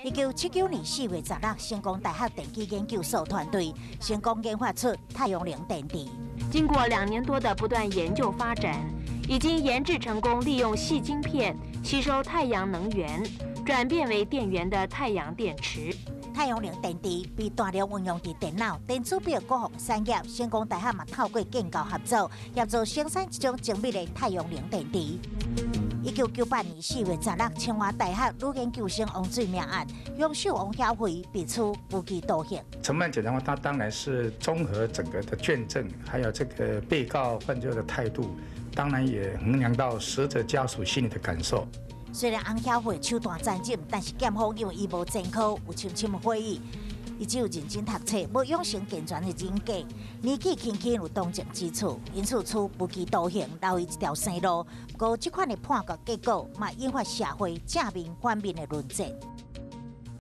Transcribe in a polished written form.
1979年4月16，成功大學電機研究所團隊成功研發出太陽能電池。經過2年多的不斷研究發展，已經研製成功，利用矽晶片吸收太陽能源，轉變為電源的太陽電池。太陽能電池被大量運用佇電腦、電子錶各項產業。成功大學嘛透過建教合作，協助生產這種精密的太陽能電池。1998年4月16，清華大學女研究生王水命案，兇手王曉惠被處無期徒刑。承辦檢察官他當然是綜合整個的卷證，還有這個被告犯罪的態度，當然也衡量到死者家屬心裡的感受。雖然翁曉惠手段殘忍，但是檢方因為伊無前科，有深深悔意，伊只有認真讀冊，無養成健全的人格，年紀輕輕有同情之處，因此處無期徒刑，留伊一條生路。不過，這款的判決結果嘛，引發社會正面反面的論戰。